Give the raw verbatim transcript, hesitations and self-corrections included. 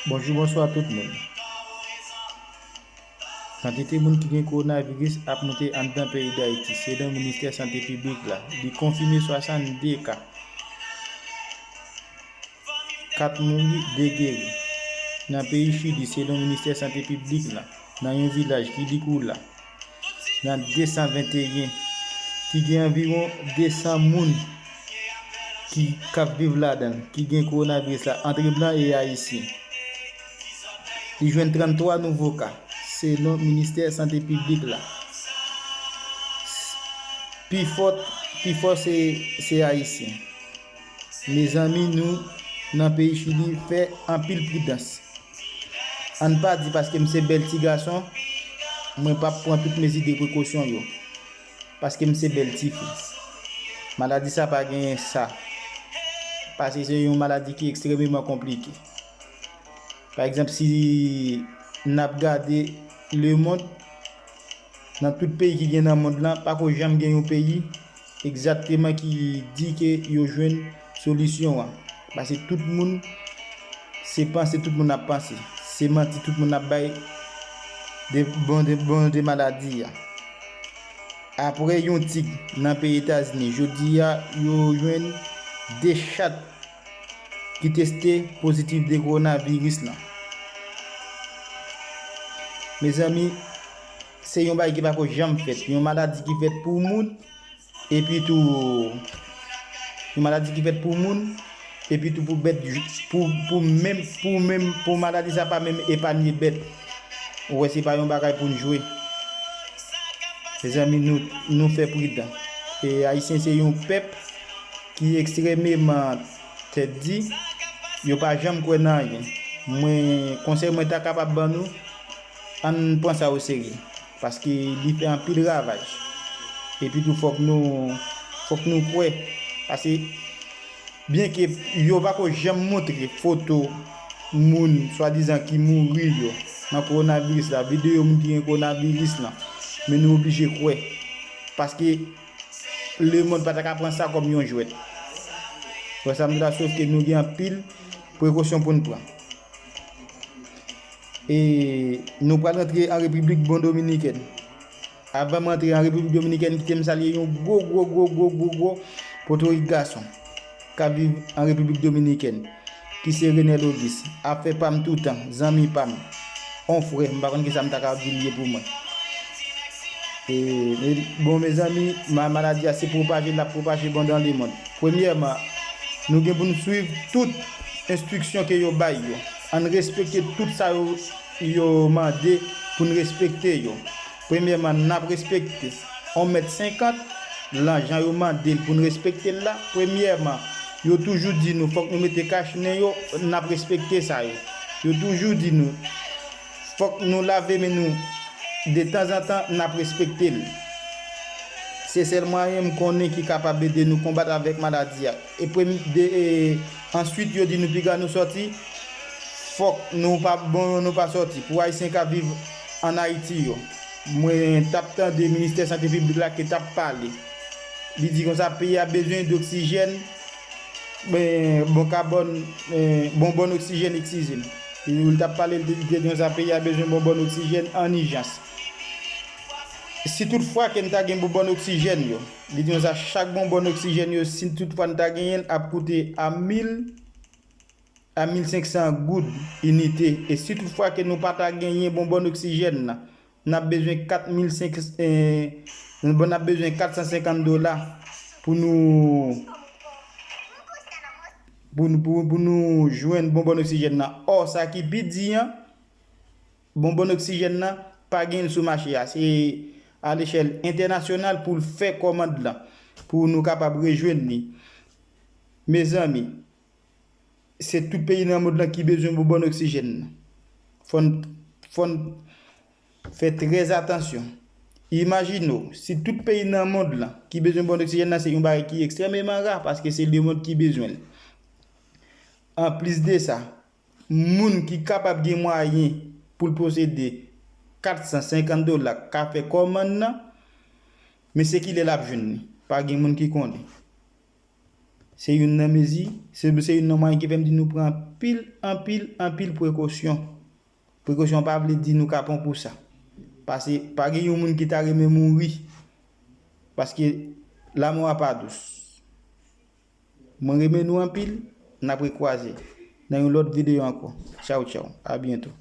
Bonjou, bonswa tout moun. Kantite moun ki gen kowonaviris ap monte anndan peyi Dayiti, selon Ministè Sante Piblik la. Li konfime swasannde ka. Kat mouri, de geri. Nan peyi Chili, selon Ministè Sante Piblik la, nan yon vilaj Quilicura, nan de san venteyen, ki gen anviwon de san moun ki, k ap viv ladan l, ki gen kowonaviris la, ant blan e ayisyen. Li jwenn tranntwa nouvo ka, selon Ministè Sante Piblik la. Pi fò, pi fò se, se ayisyen. Mezanmi, nou, nan peyi Chili, fè anpil pridans. Ann pa di paske m se bèl ti gason, mwen p ap pran tout mezi de prekosyon yo. Paske m se bèl tifi. Maladi sa pa genyen sa. Paske se yon maladi ki ekstrememan konplike. Pa egzanp, si n ap gade lemonn, nan tout peyi ki gen nan mond lan, pako janm gen yon peyi egzakteman ki di ke yo jwenn solisyon an. Paske tout moun, se panse tout moun ap panse. Se manti tout moun ap bay de bon de, bon de maladi a. Apre yon tig nan peyi Etazini, jodi a, yo jwenn de chat ki teste pozitif de kowonaviris lan. Mezanmi, se yon bagay ki pako janm fèt. Yon maladi ki fèt pou moun, epi tou, yon maladi ki fèt pou moun, epi tou pou bèt, pou, pou menm, pou menm, pou maladi sa pa menm epanye bèt. Ou wè, se pa yon bagay pou n jwe. Mezanmi, nou, nou fè pridan. E Ayisyen se yon pèp ki ekstrememan tèt di, yo pa janm kwè nan anyen. Mwen, konsèy mwen ta kapab ban nou, ann pran sa oserye. Paske li fè anpil ravaj. Epi tou, fòk nou, fòk nou kwè. Paske, byenke yo pako janm montre foto moun swadizan ki mouri yo nan kowonaviris la, videyo moun ki gen kowonaviris lan, men nou oblije kwè. Paske lemonn pa ta ka pran sa kòm yon jwèt. Wè sa m di la, sof ke nou gen anpil prekosyon pou n pran. E nou pral rantre an Repiblik Bon Dominikèn. Avan m rantre an Repiblik Dominikèn, kite m salye yon gwo, gwo, gwo, gwo, gwo, gwo Potorik gason k ap viv an Repiblik Dominikèn, ki se Renel Auguste, afè pa m toutan, zanmi pa m, on frè, m pa konn kisa m ta ka di l ye pou mwen. E, e, bon, mezanmi, ma-, maladi a se pwopaje, l ap pwopaje pandan lemonn. Premyèman, nou gen pou n swiv tout enstriksyon ke yo bay yo. Ann respekte tout sa yo, yo mande pou n respekte yo. Premyèman, n ap respekte yon mèt senkant, lan jan yo mande l pou n respekte l la. Premyèman, yo toujou di nou fòk nou mete kach nen yo, n ap respekte sa yo. Yo toujou di nou fòk nou lave men nou detanzantan, n ap respekte l. Se sèl mwayen m konnen ki kapab ede nou konbat avèk maladi a. E premye, de, e, answit, yo di nou piga nou sòti, fòk nou pa, bon, nou pa sòti. Pou Ayisyen k ap viv ann Ayiti yo, mwen t ap tande Ministè Sante Piblik la ki t ap pale. Li di konsa, peyi a bezwen doksijèn, ben, bon kabòn, eh, bon, bon oksijèn, eskize m. Li, li t ap pale, li te, li te di konsa, peyi a bezwen bon, bon oksijèn an ijans. Si tout fwa ke n ta gen bon, bon oksijèn yo, li di konsa, chak bon, bon oksijèn yo, si tout fwa n ta genyen l, ap koute a mil, a mil senk san goud inite. E si tout fwa ke nou pa ta genyen bon, bon oksijèn nan, n ap bezwen kat mil senk, eh, bon, n ap bezwen kat san senkant dola pou nou, pou, pou, pou nou jwenn bon, bon oksijèn nan. Ò, sa ki pi di an, bon, bon oksijèn nan, pa gen l sou mache a. Se a lechèl entènasyonal pou l fè kòmand lan, pou nou kapab rejwenn li. Mezanmi, se tout peyi nan mond lan ki bezwen bon, bon oksijèn nan. Fò n, fò n fè trè atansyon. Imajine w, si tout peyi nan mond lan ki bezwen bon oksijèn nan, se yon bagay ki ekstrèmeman ra, paske se lemonn ki bezwen l. Anplis de sa, moun ki kapab gen mwayen pou l posede kat san senkant dola ka fè kòmann nan, men se kilè l ap jwenn li? Pa gen moun ki konnen. Se youn nan mezi, se, se youn nan mwayen ki fè m di nou pran anpil, anpil, anpil prekosyon. Prekosyon pa vle di nou ka pran kou sa. Paske pa gen yon moun ki ta renmen mouri. Paske la mort a pa dous. Mwen renmen nou anpil, n ap rekwaze nan yon lòt videyo ankò. Tchaw, tchaw. A byento.